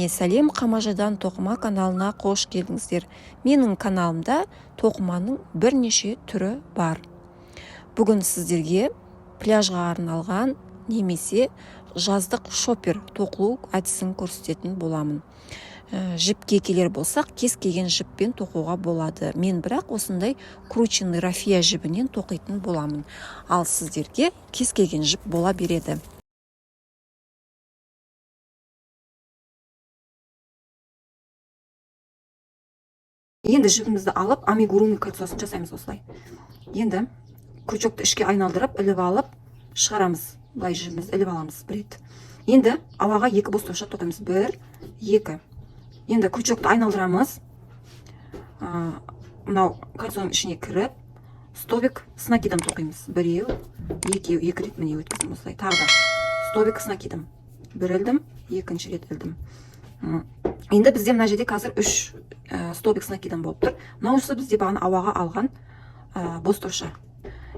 Сәлем! Қамажадан тоқыма каналына қош келдіңіздер. Менің каналымда тоқыманың бірнеше түрі бар. Бүгін сіздерге пляжға арналған немесе жаздық шопер тоқылу әдісін көрсететін боламын. Жіпке келер болсақ, кез келген жіппен тоқуға болады. Мен бірақ осындай крученный рафия жібінен тоқитын боламын. Ал сіздерге кез келген жіп бола береді. Енді жібімізді алып, амигуруми кольцосын жасаймыз осылай. Енді крючокты ішке айналдырып, іліп алып, шығарамыз. Былай жібімізді іліп аламыз бір рет. Енді ауаға екі бос торша тоқимыз. 1, 2. Енді крючокты айналдырамыз. Мынау кольцоның ішіне кіріп, столбик с накидом тоқимыз. Біреу, екеу, екі рет міне өткіздім осылай. Тағы да столбик с накидом. Бір ілдім, екінші рет ілдім. Енді бізде мына жерде қазір 3 столбик с накидом болып тұр. Мынаусы бізде бағана ауаға алған бос торша.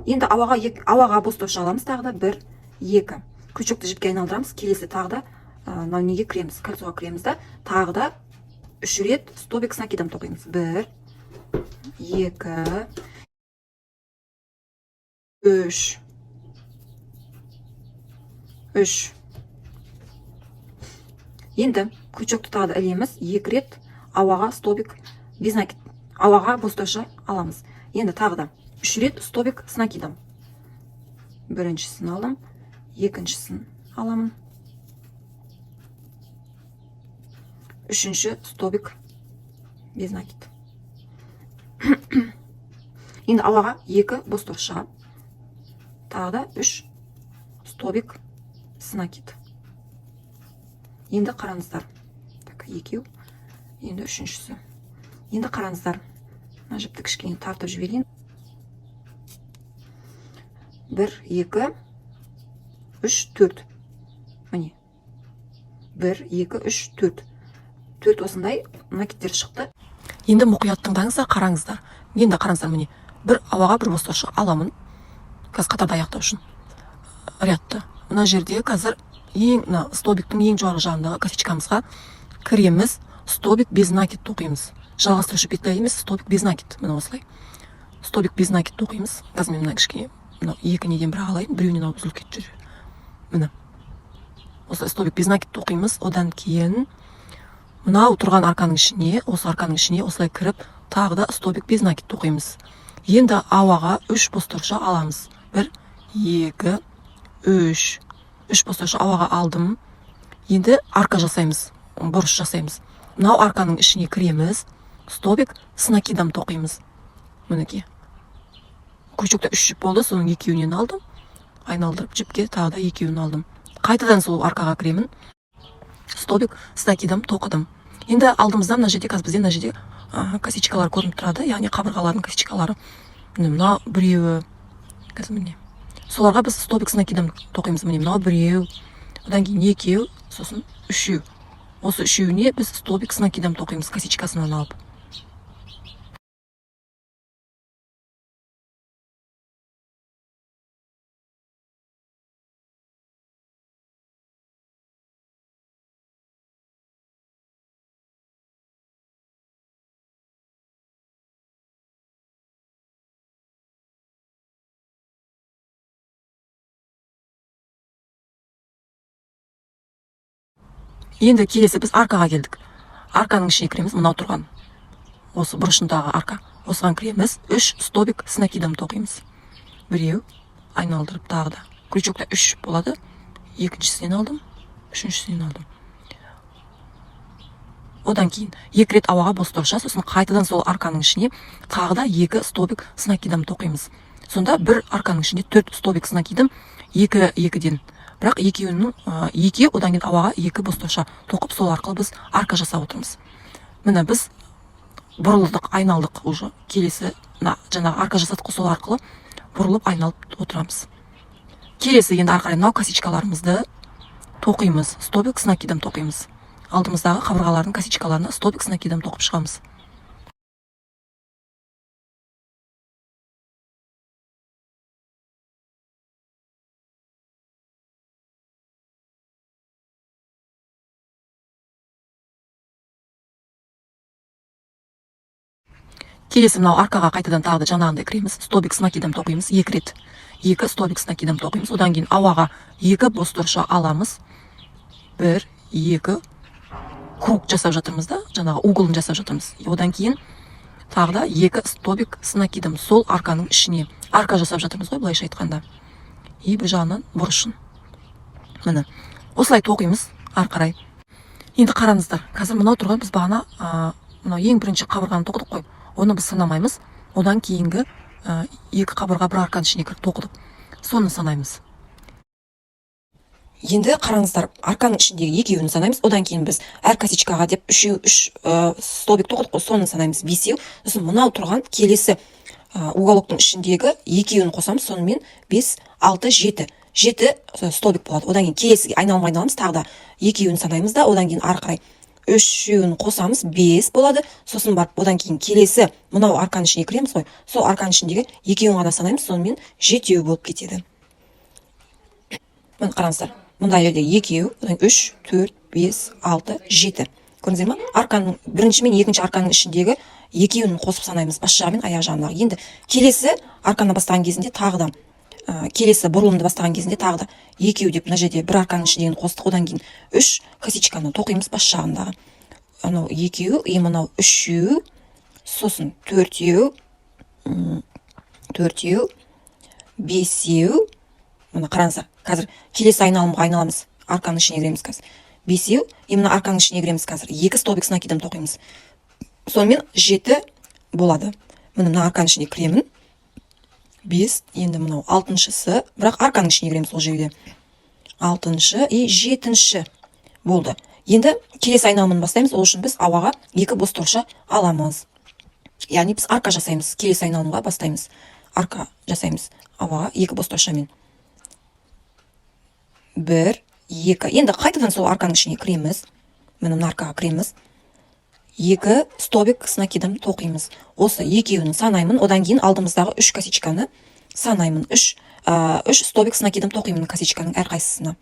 Енді ауаға бос торша аламыз тағы да 1, 2. Крючокты жіпке айналдырамыз. Келесі тағы да мынау неге кіреміз? Кольцоға кіреміз да, тағы да 3 рет столбик с накидом тоқимыз. 1, 2, 3. 3. Енді крючокты тағы да ілеміз. 2 рет ауаға столбик без накид, ауаға бос торша аламыз. Енді тағы да 3 рет столбик с накидом. Біріншісін алдым, екіншісін аламын. Үшінші столбик без накид. Енді ауаға 2 бос торша, тағы да 3 столбик с накид. Енді қараңыздар. Так, екеу. Енді үшіншісі. Енді қараңыздар. Мына жіпті кішкене тартып жіберейін. 1, 2, 3, 4. Міне. 1, 2, 3, 4. 4 осындай накидтер шықты. Енді мұқият тыңдаңыздар, қараңыздар. Енді қараңыздар, міне. Бір ауаға бір бос торша аламын. Қазір қатарды аяқтау үшін. Рядты. Мына жерде қазір ең мына столбиктің ең жоғарғы жағындағы косичкамызға кіреміз. Столбик без накид тоқимыз. Жалғастырушы петля емес, столбик без накид. Міне осылай. Столбик без накид тоқимыз. Қазір мен мына кішкене мынау екі неден бір алайын, біреуінен алып үзіліп кетіп жүр. Міне. Осылай столбик без накид тоқимыз. Одан кейін мынау тұрған арканың ішіне, осы арканың ішіне осылай кіріп, тағы да столбик без накид тоқимыз. Енді ауаға 3 бос торша аламыз. 1, 2, 3. 3 бос торша ауаға алдым. Енді арка жасаймыз, бұрыш жасаймыз. Мынау арканың ішіне кіреміз, столбик с накидом тоқимыз. Мінекей. Крючокта 3 жіп болды, соның екеуінен алдым. Айналдырып жіпке тағы да екеуін алдым. Қайтадан сол аркаға кіремін. Столбик с накидом тоқыдым. Енді алдымызда мына жерде қазір бізде мына жерде косичкалар көрініп тұрады, яғни қабырғалардың косичкалары. Міне мынау біреуі. Қазір міне. Соларға біз столбик с накидом тоқимыз. Міне мынау біреу, одан кейін екеу, сосын үшеу. Осы үшеуіне біз столбик с накидом тоқимыз, косичкасынан алып. Енді келесі біз аркаға келдік. Арканың ішіне кіреміз, мынау тұрған. Осы бұрышындағы арка. Осыған кіреміз, 3 столбик с накидом тоқимыз. Біреу, айналдырып тағы да. Крючокта 3 жіп болады. Екіншісінен алдым, үшіншісінен алдым. Одан кейін 2 рет ауаға бос торша, сосын қайтадан сол арканың ішіне тағы да 2 столбик с накидом тоқимыз. Сонда бір арканың ішінде 4 столбик с накидом, екі екіден. Бірақ екеуінің, екі, одан кейін ауаға 2 бос торша тоқып, сол арқылы біз арка жасап отырмыз. Міне біз бұрылдық, айналдық уже. Келесі, мына жаңағы арка жасадық қой, сол арқылы бұрылып айналып отырамыз. Келесі енді ары қарай мынау косичкаларымызды тоқимыз. Столбик с накидом тоқимыз. Алдымыздағы қабырғалардың косичкаларына столбик с накидом тоқып шығамыз. Келесі мынау аркаға қайтадан тағы да жаңағындай кіреміз, столбик с накидом тоқимыз екі рет, екі столбик с накидом тоқимыз. Одан кейін ауаға екі бос торша аламыз, бір, екі, круг жасап жатырмыз да, жаңағы уголын жасап жатырмыз. Одан кейін тағы да екі столбик с накидом сол арканың ішіне, арка жасап жатырмыз ғой былайша айтқанда, и бір жағынан бұрышын, міне, осылай тоқимыз ары қарай. Енді қараңыздар, қазір мынау тұрған біз бағана мынау ең бірінші қабырғаны тоқыдық қой, оны біз санамаймыз. Одан кейінгі екі қабырға бір арканың ішіне кіріп тоқыдық, соны санаймыз. Енді қараңыздар, арканың ішіндегі екеуін санаймыз. Одан кейін біз әр косичкаға деп үшеу, үш столбик тоқыдық қой, соны санаймыз, бесеу. Сосын мынау тұрған келесі уголоктың ішіндегі екеуін қосамыз, сонымен бес, алты, жеті, жеті столбик болады. Одан кейін келесі айналым айналамыз, тағы да екеуін санаймыз да, одан кейін ары қарай үшеуін қосамыз, бес болады. Сосын барып одан кейін келесі мынау арканың ішіне кіреміз ғой, сол арканың ішіндегі екеуін ғана санаймыз, сонымен жетеу болып кетеді. Міне, қараңыздар, мындай жерде екеу, одан үш, төрт, бес, алты, жеті. Көрдіңіздер ма? Арканың бірінші мен екінші арканың ішіндегі екеуін қосып санаймыз, бас жағы мен аяқ жағындағы. Енді келесі арканы бастаған кезінде тағы да келесі бұрылымды бастаған кезінде тағы да екеу деп мына жерде бір арканың ішіндегіні қостық. Одан кейін үш косичканы тоқимыз бас жағындағы, анау екеу и мынау үшеу, сосын төртеу, төртеу, бесеу. Мына қараңыздар, қазір келесі айналымға айналамыз, арканың ішіне кіреміз қазір, бесеу, и мына арканың ішіне кіреміз қазір, екі столбик с накидом тоқимыз, сонымен жеті болады. Міне, мына арканың ішіне кіремін, бес, енді мынау алтыншысы, бірақ арканың ішіне кіреміз ол жерде, алтыншы и жетінші болды. Енді келесі айналымын бастаймыз. Ол үшін біз ауаға екі бос торша аламыз, яғни біз арка жасаймыз. Келесі айналымға бастаймыз, арка жасаймыз ауаға екі бос торшамен, бір, екі. Енді қайтадан сол арканың ішіне кіреміз, міне, мына аркаға кіреміз, екі столбик с накидом тоқимыз. Осы екеуін санаймын, одан кейін алдымыздағы үш косичканы санаймын, үш столбик с накидом тоқимын косичканың әрқайсысына,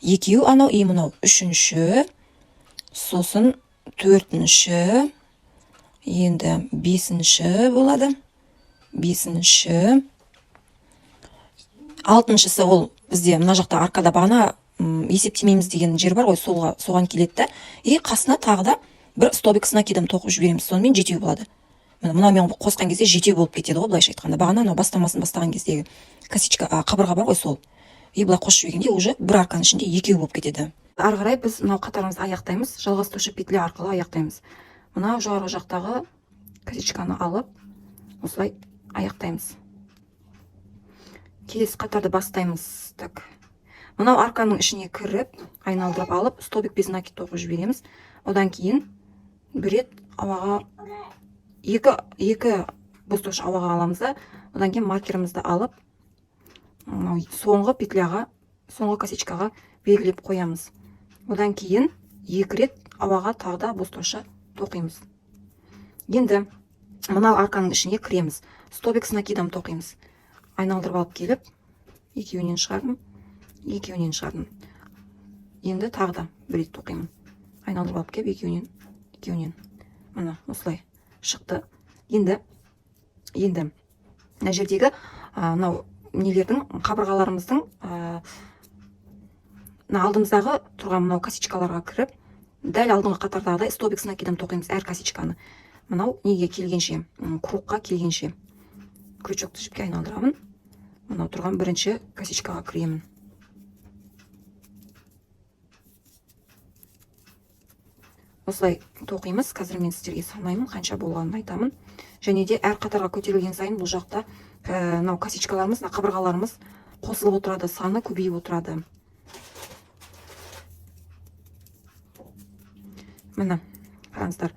екеу анау и мынау үшінші, сосын төртінші, енді бесінші болады, бесінші, алтыншысы. Ол бізде мына жақта аркада бағана есептемейміз деген жер бар ғой, солға, соған келеді да, и қасына тағы да бір столбик с накидом тоқып жібереміз, сонымен жетеу болады. Міне, мынаумен қосқан кезде жетеу болып кетеді ғой былайша айтқанда. Бағана анау бастамасын бастаған кездегі косичка, қабырға бар ғой, сол, и былай қосып жібергенде уже бір арканың ішінде екеу болып кетеді. Ары қарай біз мынау қатарымызды аяқтаймыз, жалғастырушы петля арқылы аяқтаймыз. Мынау жоғарғы жақтағы косичканы алып, осылай аяқтаймыз. Келесі қатарды бастаймыз. Так, мынау арканың ішіне кіріп, айналдырып алып, столбик без накид тоқып жібереміз. Одан кейін бір рет ауаға екі бос торша ауаға аламыз да, одан кейін маркерімізді алып, мынау соңғы петляға, соңғы косичкаға белгілеп қоямыз. Одан кейін екі рет ауаға тағы да бос торша тоқимыз. Енді мынау арканың ішіне кіреміз, столбик с накидом тоқимыз. Айналдырып алып келіп, екеуінен шығардым, екеуінен шығардым. Енді тағы да бір рет тоқимын, айналдырып алып келіп, екеуінен, екеуінен, міне, осылай шықты. Енді мына жердегі мынау нелердің, қабырғаларымыздың, мына алдымыздағы тұрған мынау косичкаларға кіріп, дәл алдыңғы қатардағыдай столбик с накидом тоқимыз әр косичканы, мынау неге келгенше, кругқа келгенше. Крючокты жіпке айналдырамын, мынау тұрған бірінші косичкаға кіремін. Осылай тоқимыз. Қазір мен сіздерге санаймын, қанша болғанын айтамын. Және де әр қатарға көтерілген сайын бұл жақта мынау косичкаларымыз, мына қабырғаларымыз қосылып отырады, саны көбейіп отырады. Міне, қараңыздар,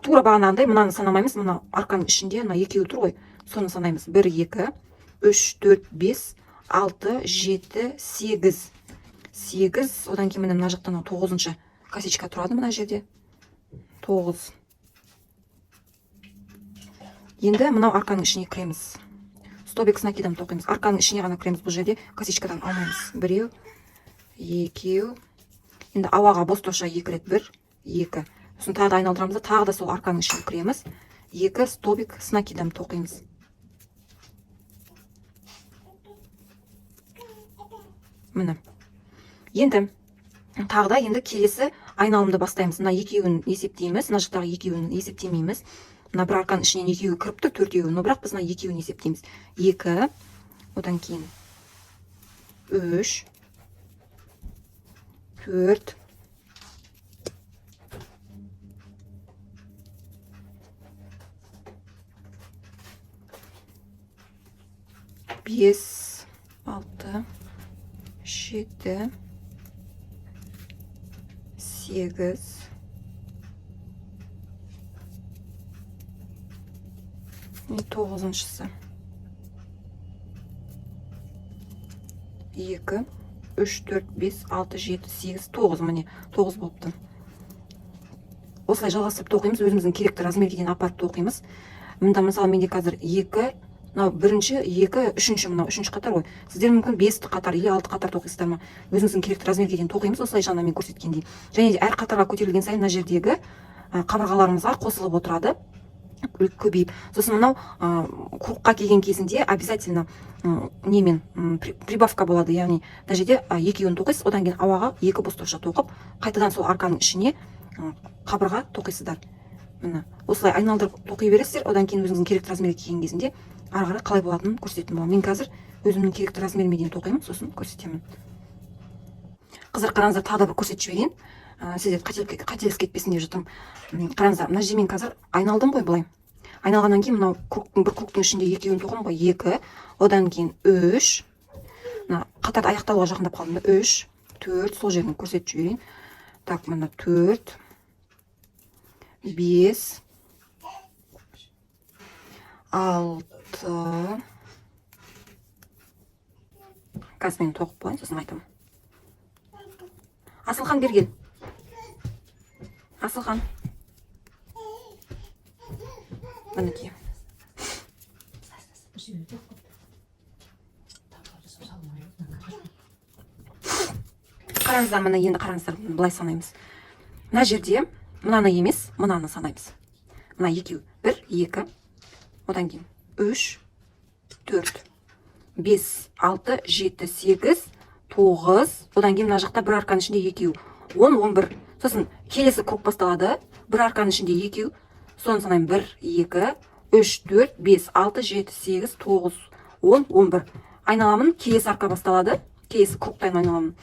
тура бағанағындай мынаны санамаймыз. Мына арканың ішінде мына екеуі тұр ғой, соны санаймыз. 1, 2, 3, 4, 5, 6, 7, 8, 8. Одан кейін міне мына жақта мынау 9-шы косичка тұрады, мына жерде 9. Енді мынау арканың ішіне кіреміз, столбик с накидом тоқимыз. Арканың ішіне ғана кіреміз, бұл жерде косичкадан алмаймыз. Біреу, екеу. Енді ауаға бос торша екі рет, бір, екі. Сосын тағы да айналдырамыз да, тағы да сол арканың ішіне кіреміз. Екі столбик с накидом тоқимыз. Міне, енді тағы да енді келесі айналымды бастаймыз. Мына екеуін есептейміз, мына жақтағы екеуін есептемейміз. Мына бір арканың ішінен екеуі кіріп тұр, төртеуі, но бірақ біз мына екеуін есептейміз. Екі, одан кейін үш, төрт, бес, алты, жеті, сегіз, и тоғызыншысы. Екі, үш, төрт, бес, алты, жеті, сегіз, тоғыз. Міне, тоғыз болыпты. Осылай жалғастырып тоқимыз, өзіміздің керекті размерге дейін апарып тоқимыз. Мында, мысалы, менде қазір екі, мынау бірінші, екі, үшінші, мынау үшінші қатар ғой. Сіздер мүмкін бес қатар или алты қатар тоқисыздар ма, өзіңіздің керекті размерге дейін тоқимыз осылай, жаңа мен көрсеткендей. Және де әр қатарға көтерілген сайын мына жердегі қабырғаларымызға қосылып отырады, көбейіп. Сосын мынау кругқа келген кезінде обязательно немен прибавка болады, яғни мына жерде екеуін тоқисыз, одан кейін ауаға екі бос торша тоқып, қайтадан сол арканың ішіне қабырға тоқисыздар. Міне, осылай айналдырып тоқи бересіздер. Одан кейін өзіңіздің керекті размерге келген кезінде ары қарай қалай болатынын көрсететін боламын. Мен қазір өзімнің керекті размеріме дейін тоқимын, сосын көрсетемін. Қыздар, қараңыздар, тағы да бір көрсетіп жіберейін, сіздер қателесіп кетпесін деп жатырмын. Қараңыздар, мына жерде мен қазір айналдым ғой. Былай айналғаннан кейін мынау кругтың, бір кругтың ішінде екеуін тоқыдым ғой. Екі, одан кейін үш, мына қатарды аяқталуға жақындап қалдым да, үш, төрт, сол жерін көрсетіп жіберейін. Так, міне, төрт, бес, алты. Қазір мен тоқып болайын, сосын айтамын. Асылхан, бері кел. Асылхан, мінекей. Бір жерде жоқ қой. Тағы жасап салмай. Қараңыздар, міне, енді қараңыздар, былай санаймыз. Мына жерде мынаны емес, мынаны санаймыз. Мына екеу: бір, екі, одан кейін үш, төрт, бес, алты, жеті, сегіз, тоғыз, одан кейін мына жақта бір арканың ішінде екеу, 10, 11. Сосын келесі круг басталады, бір арканың ішінде екеу, соны санаймын: бір, екі, үш, төрт, бес, алты, жеті, сегіз, тоғыз, 10, 11. Айналамын, келесі арка басталады, келесі кругтан айналамын.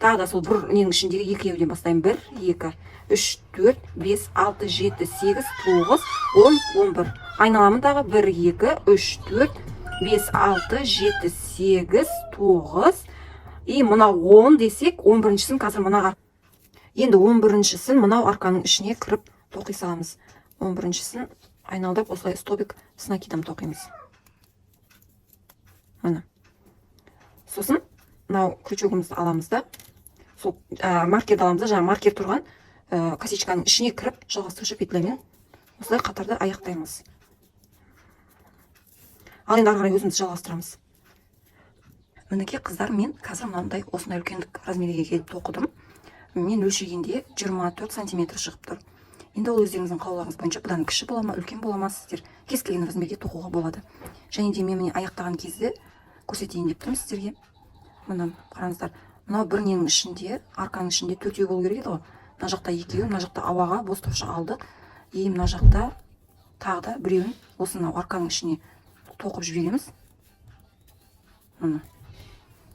Тағы да сол бір ненің ішіндегі екеуден бастаймын: бір, екі, үш, төрт, бес, алты, жеті, сегіз, тоғыз, 10, 11. Айналамын тағы: бір, екі, үш, төрт, бес, алты, жеті, сегіз, тоғыз. И мынау 10 десек, 11-шісін қазір мына, енді 11-шісін мынау арканың ішіне кіріп тоқи саламыз. 11-шісін айналдырып, осылай столбик с накидом тоқимыз. Міне, сосын мынау крючогымызды аламыз да, сол маркерді аламыз да, жаңағы маркер тұрған косичканың ішіне кіріп, жалғастырушы петлямен осылай қатарды аяқтаймыз. Ал енді ары қарай өзіміз жалғастырамыз. Мінекей, қыздар, мен қазір мынандай, осындай үлкендік размерге келіп тоқыдым. Мен өлшегенде 24 сантиметр шығып тұр. Енді ол өздеріңіздің қалауларыңыз бойынша, бұдан кіші бола ма, үлкен бола ма, сіздер кез келген размерге тоқуға болады. Және де мен, міне, аяқтаған кезде көрсетейін деп тұрмын сіздерге. Міне, қараңыздар, мынау бір ненің ішінде, арканың ішінде төртеу болу керек еді ғой. Мына жақта екеуі, мына жақта ауаға бос торша алдық. И мына жақта тағы да біреуін осы мынау арканың ішіне тоқып жібереміз. Міне,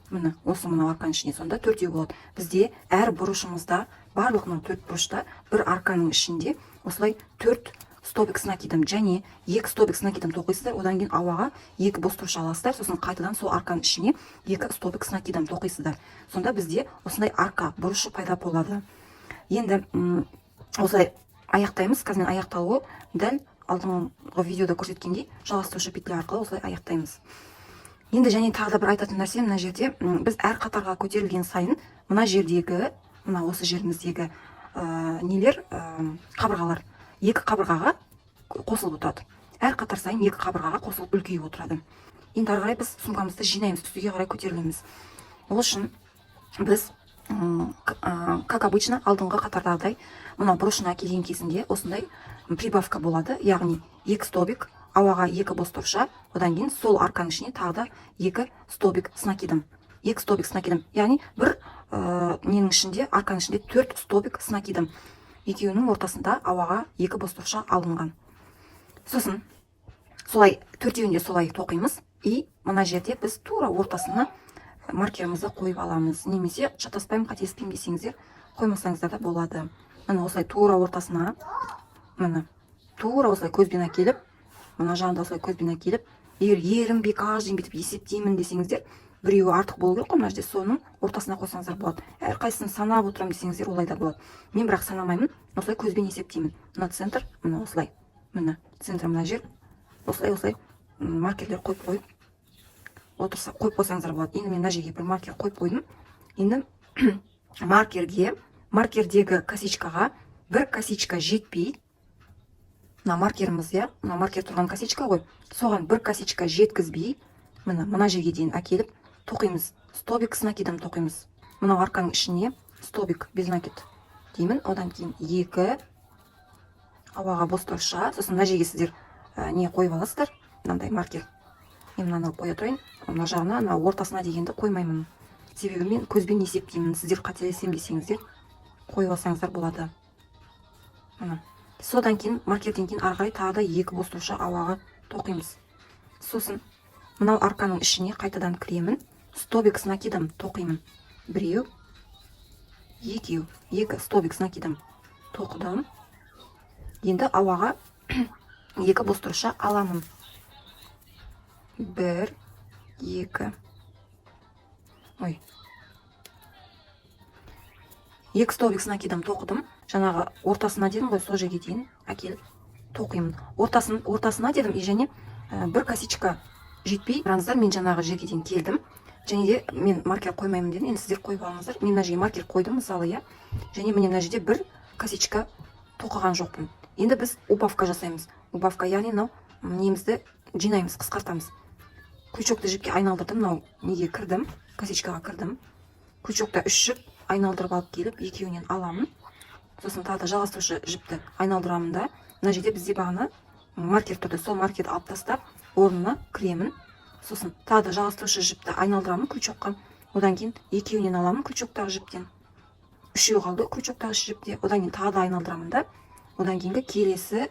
міне, осы мынау арканың ішіне. Сонда төртеу болады бізде. Әр бұрышымызда, барлық мынау төрт бұрышта бір арканың ішінде осылай төрт столбик с накидом және екі столбик с накидом тоқисыздар. Одан кейін ауаға екі бос торша аласыздар, сосын қайтадан сол арканың ішіне екі столбик с накидом тоқисыздар. Сонда бізде осындай арка бұрышы пайда болады. Енді осылай аяқтаймыз. Қазір мен аяқталуы дәл алдыңғы видеода көрсеткендей, жалғастырушы петля арқылы осылай аяқтаймыз. Енді және тағы да бір айтатын нәрсе: мына жерде біз әр қатарға көтерілген сайын мына жердегі, мына осы жеріміздегі нелер, қабырғалар екі қабырғаға қосылып отырады. Әр қатар сайын екі қабырғаға қосылып, үлкейіп отырады. Енді ары қарай біз сумкамызды жинаймыз, үстіге қарай көтерілеміз. Ол үшін біз Как обычно, алдыңғы қатардағыдай мына бұрышына келген кезінде осындай прибавка болады, яғни екі столбик ауаға, екі бос торша, одан кейін сол арканың ішіне тағы да екі столбик с накидом, екі столбик с накидом, яғни бір ненің ішінде, арканың ішінде төрт столбик с накидом, екеуінің ортасында ауаға екі бос торша алынған. Сосын солай төртеуін де солай тоқимыз. И мына жерде біз тура ортасына маркерімізді қойып аламыз, немесе шатаспаймын, қателеспеймін десеңіздер, қоймасаңыздар да болады. Міне, осылай тура ортасына, міне, тура осылай көзбен әкеліп, мына жағында осылай көзбен әкеліп, егер ерінбей каждый бүйтіп есептеймін десеңіздер, біреуі артық болу керек қой мына жерде, соның ортасына қойсаңыздар болады. Әрқайсысын санап отырамын десеңіздер, олай да болады. Мен бірақ санамаймын, осылай көзбен есептеймін. Мына центр, міне, осылай, міне, центр мына жер, осылай, осылай маркерлер қойып қойып отырса, қойып қойсаңыздар болады. Енді мен мына жерге бір маркер қойып қойдым. Енді маркерге, маркердегі косичкаға бір косичка жетпей, мына маркеріміз, иә, мына маркер тұрған косичка ғой, соған бір косичка жеткізбей, міне, мына жерге дейін әкеліп тоқимыз, столбик с накидом тоқимыз. Мынау арканың ішіне столбик без накид деймін, одан кейін екі ауаға бос торша. Сосын мына жерге сіздер не қойып аласыздар, мынандай маркер. Мен мынаны қоя тұрайын мына жағына, мына ортасына дегенді қоймаймын, себебі мен көзбен есептеймін. Сіздер қателесемін десеңіздер, қойып алсаңыздар болады. Міне, содан кейін маркерден кейін ары қарай тағы да екі бос торша ауаға тоқимыз. Сосын мынау арканың ішіне қайтадан кіремін, столбик с накидом тоқимын. Біреу, екеу, екі столбик с накидом тоқыдым. Енді ауаға екі бос торша аламын. Бір, екі, ой, екі столбик с накидом тоқыдым. Жаңағы ортасына дедім ғой, сол жерге дейін әкеліп тоқимын. Ортасын, ортасына дедім и және бір косичка жетпей. Қараңыздар, мен жаңағы жерге дейін келдім және де мен маркер қоймаймын дедім, енді сіздер қойып алыңыздар. Мен мына жерге маркер қойдым, мысалы, иә, және міне, мына жерде бір косичка тоқыған жоқпын. Енді біз убавка жасаймыз. Убавка, яғни мынау немізді жинаймыз, қысқартамыз. Крючокты жіпке айналдырдым, мынау неге кірдім, косичкаға кірдім. Крючокта үш жіп, айналдырып алып келіп, екеуінен аламын. Сосын тағы да жалғастырушы жіпті айналдырамын да, мына жерде бізде бағана маркер тұрды, сол маркерді алып тастап, орнына кіремін. Сосын тағы да жалғастырушы жіпті айналдырамын крючокқа, одан кейін екеуінен аламын крючоктағы жіптен, үшеу қалды крючоктағы жіпте. Одан кейін тағы да айналдырамын да, одан кейінгі келесі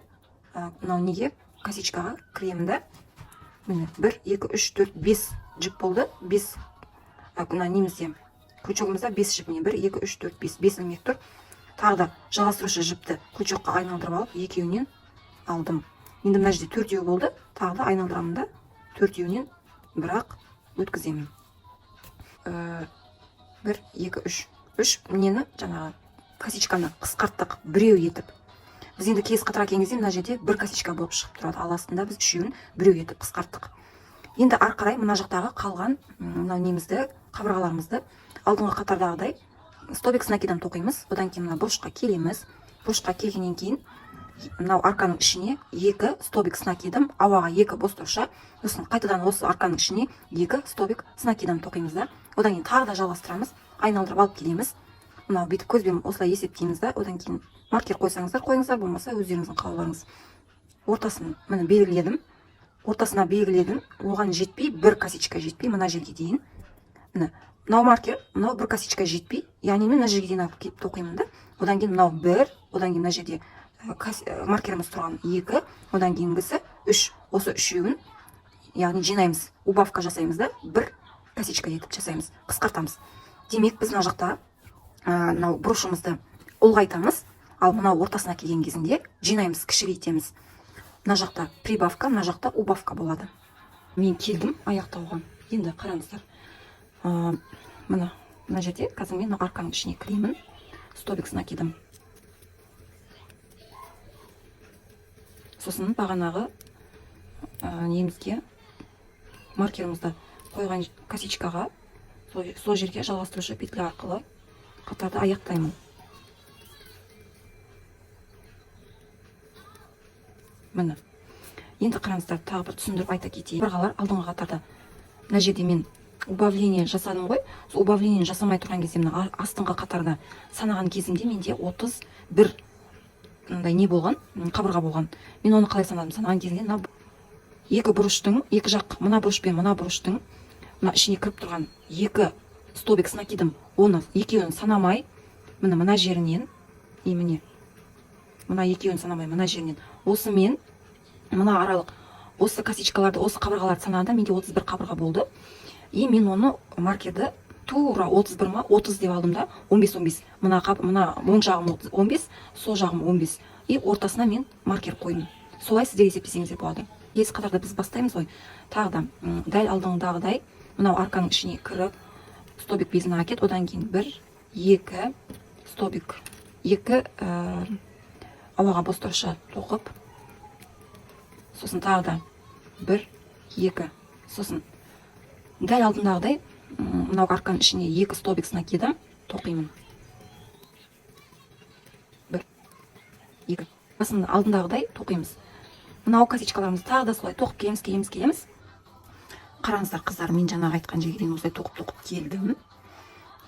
мынау неге, косичкаға кіремін да, міне, бір, екі, үш, төрт, бес жіп болды. Бес мына немізде, крючогымызда бес жіп. Міне, бір, екі, үш, төрт, бес, бес ілмек тұр. Тағы да жалғастырушы жіпті крючокқа айналдырып алып, екеуінен алдым. Енді мына жерде төртеу болды, тағы да айналдырамын да, төртеуінен бірақ өткіземін. Бір, екі, үш, үш нені, жаңағы косичканы қысқарттық біреу етіп. Біз енді келесі қатарға келген кезде мына жерде бір косичка болып шығып тұрады, ал астында біз үшеуін біреу етіп қысқарттық. Енді ары қарай мына жақтағы қалған мынау немізді, қабырғаларымызды алдыңғы қатардағыдай столбик с накидом тоқимыз. Одан кейін мына бұрышқа келеміз. Бұрышқа келгеннен кейін мынау арканың ішіне екі столбик с накидом, ауаға екі бос торша, сосын қайтадан осы арканың ішіне екі столбик с накидом тоқимыз да, одан кейін тағы да жалғастырамыз, айналдырып алып келеміз. Мынау бүйтіп көзбен осылай есептейміз да, одан кейін маркер қойсаңыздар, қойыңыздар, болмаса өздеріңіздің қалауларыңыз. Ортасын, міне, белгіледім, ортасына белгіледім, оған жетпей, бір косичка жетпей, мына жерге дейін, міне, мынау маркер, мынау бір косичка жетпей, яғни мен мына жерге дейін алып келіп тоқимын да, одан кейін мынау бір, одан кейін мына жерде маркеріміз тұрған екі, одан кейінгісі үш. Осы үшеуін, яғни, жинаймыз, убавка жасаймыз да, бір косичка етіп жасаймыз, қысқартамыз. Демек, біз мына жақта мынау бұрышымызды ұлғайтамыз, ал мынау ортасына келген кезінде жинаймыз, кішірейтеміз. Мына жақта прибавка, мына жақта убавка болады. Мен келдім аяқтауға. Енді қараңыздар, мына мына жерде қазір мен мына арканың ішіне кіремін, столбик с накидом, сосын бағанағы немізге, маркерімізді қойған косичкаға, сол жерге жалғастырушы петля арқылы қатарды аяқтаймын. Міне, енді қараңыздар, тағы бір түсіндіріп айта кетейін. Қабырғалар алдыңғы қатарда мына жерде мен Убавление жасадым ғой. Сол убавление жасамай тұрған кезде, мына астыңғы қатарда санаған кезімде менде 31 мындай не болған, қабырға болған. Мен оны қалай санадым? Санаған кезімде мына екі бұрыштың, екі жақ, мына бұрыш пен мына бұрыштың мына ішіне кіріп тұрған екі столбик с накидом, оны екеуін санамай, міне, мына жерінен и міне мына екеуін санамай, мына жерінен осымен мына аралық, осы косичкаларды, осы қабырғаларды санағанда менде 31 қабырға болды. И мен оны маркерді тура 31 ма, 30 деп алдым да, 15, 15, мына мына оң жағым 30, 15, сол жағым 15, и ортасына мен маркер қойдым. Солай сіздер есептесеңіздер болады. Келесі қатарда біз бастаймыз ғой. Тағы да дәл алдыңғыдағыдай мынау арканың ішіне кіріп, столбик без накид, одан кейін бір, екі столбик, екі ауаға бос торша тоқып, сосын тағы да бір, екі, сосын дәл алдындағыдай мынау арканың ішіне екі столбик с накидом тоқимын. Бір, екі, сосын алдындағыдай тоқимыз. Мынау косичкаларымызды тағы да солай тоқып келеміз, келеміз, келеміз. Қараңыздар, қыздар, мен жаңағы айтқан жерге дейін осылай тоқып, тоқып келдім.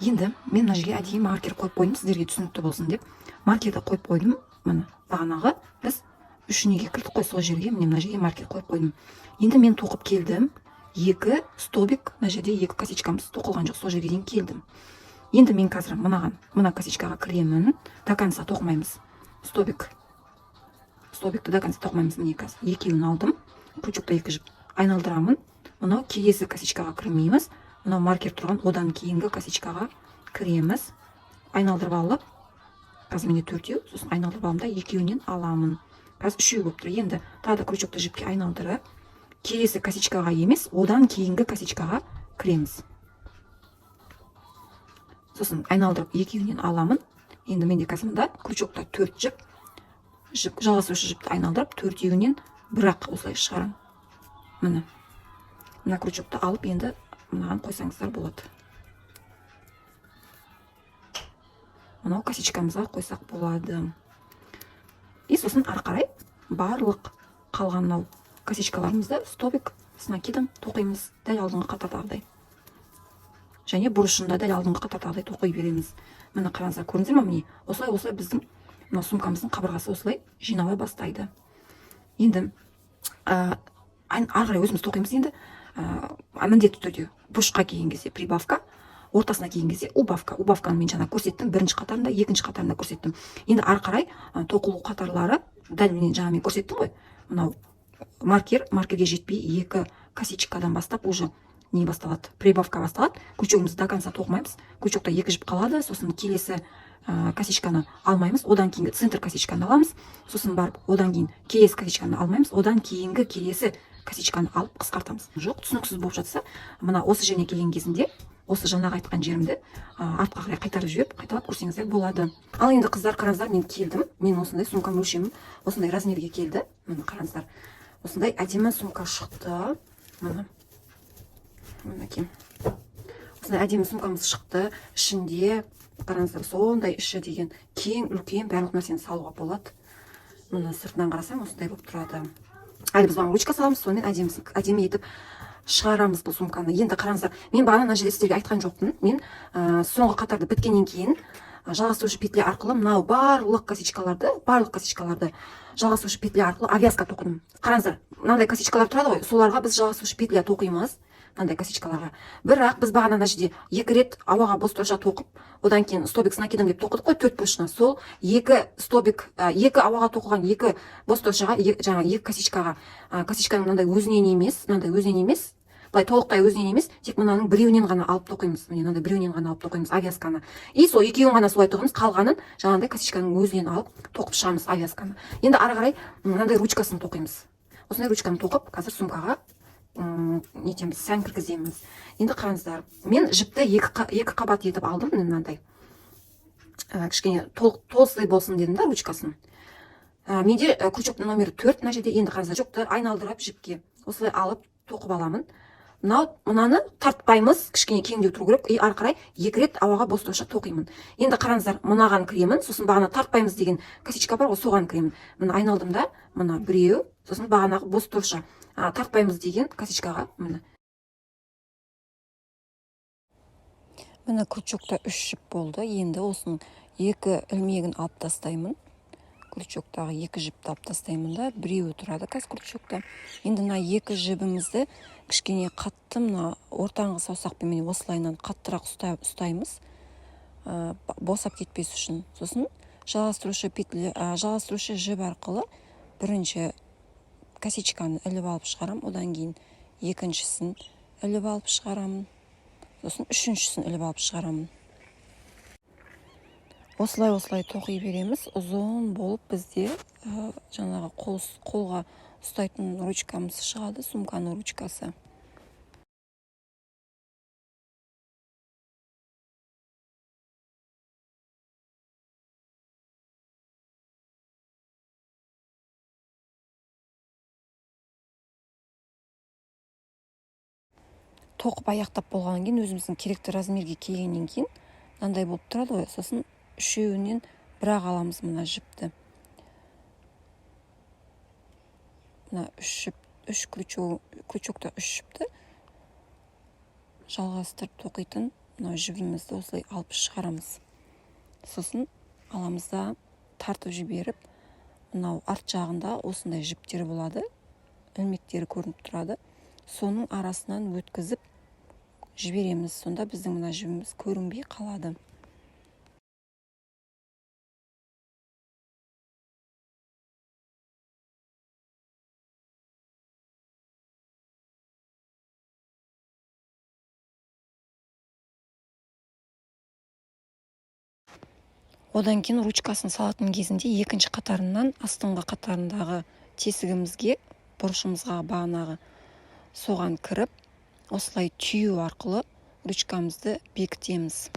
Енді мен мына жерге әдейі маркер қойып қойдым, сіздерге түсінікті болсын деп маркерді қойып қойдым. Міне, бағанағы біз үш неге кірдік қой, сол жерге, міне, мына жерге маркер қойып қойдым. Енді мен тоқып келдім, екі столбик, мына жерде екі косичкамыз тоқылған жоқ, сол жерге дейін келдім. Енді мен қазір мынаған, мына косичкаға кіремін. До конца тоқымаймыз столбик, столбикті до конца тоқымаймыз. Міне, қазір екеуін алдым, крючокта екі жіп, айналдырамын. Мынау келесі косичкаға кірмейміз, мынау маркер тұрған одан кейінгі косичкаға кіреміз. Айналдырып алып, қазір менде төртеу, сосын айналдырып аламын да, екеуінен аламын. Қазір үшеу болып тұр. Енді тағы да крючокты жіпке айналдырып, келесі косичкаға емес, одан кейінгі косичкаға кіреміз. Сосын айналдырып, екеуінен аламын. Енді менде қазір мында крючокта төрт жіп, жіп жалғасушы жіпті айналдырып, төртеуінен бір-ақ осылай шығарамын. Міне, мына крючокты алып, енді мынаған қойсаңыздар болады, мынау косичкамызға қойсақ болады. И сосын ары қарай барлық қалған мынау косичкаларымызды столбик с накидом тоқимыз, дәл алдыңғы қатардағыдай, және бұрышында дәл алдыңғы қатардағыдай тоқи береміз. Міне, қараңыздар, көрдіңіздер ма? Міне, осылай, осылай біздің мына сумкамыздың қабырғасы осылай жинала бастайды. Енді ары қарай өзіміз тоқимыз. Енді міндетті түрде бұрышқа келген кезде прибавка, ортасына келген кезде убавка. Убавканы мен жаңа көрсеттім бірінші қатарында, екінші қатарында көрсеттім. Енді ары қарай тоқылу қатарлары дәл мен жаңа мен көрсеттім ғой. Мынау маркер, маркерге жетпей екі косичкадан бастап уже не басталады? Прибавка басталады. Крючогымызды до конца тоқымаймыз, крючокта екі жіп қалады. Сосын келесі косичканы алмаймыз, одан кейінгі центр косичканы аламыз. Сосын барып одан кейін келесі косичканы алмаймыз, одан кейінгі келесі косичканы алып қысқартамыз. Жоқ, түсініксіз болып жатса, мына осы жеріне келген кезінде осы жаңағы айтқан жерімді артқа қарай қайтарып жіберіп, қайталап көрсеңіздер болады. Ал енді, қыздар, қараңыздар, мен келдім. Мен осындай сумкам өлшемім осындай размерге келді. Міне, қараңыздар, осындай әдемі сумка шықты. Міне, мінекей, осындай әдемі сумкамыз шықты. Ішінде қараңыздар, сондай іші деген кең, үлкен, барлық нәрсені салуға болады. Міне, сыртынан қарасаң, осындай болып тұрады. Әлі біз бұған ручка саламыз, сонымен әдемі, әдемі етіп шығарамыз бұл сумканы. Енді қараңыздар, мен бағана мына жерде сіздерге айтқан жоқпын. Мен соңғы қатарды біткеннен кейін жалғастырушы петля арқылы мынау барлық косичкаларды жалғастырушы петля арқылы обвязка тоқыдым. Қараңыздар, мынандай косичкалар тұрады ғой, соларға біз жалғастырушы петля тоқимыз, мынандай косичкаларға. Бірақ біз бағана мына жерде екі рет ауаға бос торша тоқып, одан кейін столбик с накидом деп тоқыдық қой төрт бұрышына. Сол екі столбик, екі ауаға тоқылған екі бос торшаға, жаңағы екі косичкаға, косичканың мынандай өзінен емес, мынандай өзінен емес, былай толықтай өзінен емес, тек мынаның біреуінен ғана алып тоқимыз. Міне, мынандай біреуінен ғана алып тоқимыз обвязканы. И сол екеуін ғана солай тоқимыз, қалғанын жаңағындай косичканың өзінен алып тоқып шығамыз обвязканы. Енді ары қарай мынандай ручкасын тоқимыз. Осындай ручканы тоқып, қазір сумкаға нетеміз, сән кіргіземіз. Енді қараңыздар, мен жіпті екі қабат етіп алдым. Міне, мынандай кішкене толстый болсын дедім да ручкасын. Менде крючоктың номері 4 мына жерде. Енді қараңыздар, крючокты айналдырып, жіпке осылай алып тоқып аламын. Мынау мынаны тартпаймыз, кішкене кеңдеу тұру керек. И ары қарай екі рет ауаға бос торша тоқимын. Енді қараңыздар, мынаған кіремін, сосын бағана тартпаймыз деген косичка бар ғой, соған кіремін. Міне, айналдым да, мына біреу, сосын бағанағы бос торша, тартпаймыз деген косичкаға, міне. Міне, крючокта үш жіп болды. Енді осының екі ілмегін алып тастаймын, крючоктағы екі жіпті алып тастаймын да, біреуі тұрады қазір крючокта. Енді мына екі жібімізді кішкене қатты, мына ортаңғы саусақпен, міне, осылайынан қаттырақ ұстаймыз, босап кетпес үшін. Сосын жалғастырушы петля, жалғастырушы жіп арқылы бірінші косичканы іліп алып шығарамын, одан кейін екіншісін іліп алып шығарамын, сосын үшіншісін іліп алып шығарамын. Осылай, осылай тоқи береміз. Ұзын болып бізде жаңағы қолға ұстайтын ручкамыз шығады, сумканың ручкасы. Тоқып аяқтап болғаннан кейін, өзіміздің керекті размерге келгеннен кейін, мынандай болып тұрады ғой. Сосын үшеуінен бір-ақ аламыз мына жіпті, мына үш жіп, үш крючок, крючокта үш жіпті жалғастырып тоқитын мына жібімізді осылай алып шығарамыз. Сосын аламыз да, тартып жіберіп, мынау арт жағында осындай жіптер болады, ілмектері көрініп тұрады, соның арасынан өткізіп жібереміз. Сонда біздің мына жібіміз көрінбей қалады. Одан кейін ручкасын салатын кезінде екінші қатарынан астыңғы қатарындағы тесігімізге, бұрышымызға, бағанағы соған кіріп, осылай түю арқылы ручкамызды бекітеміз.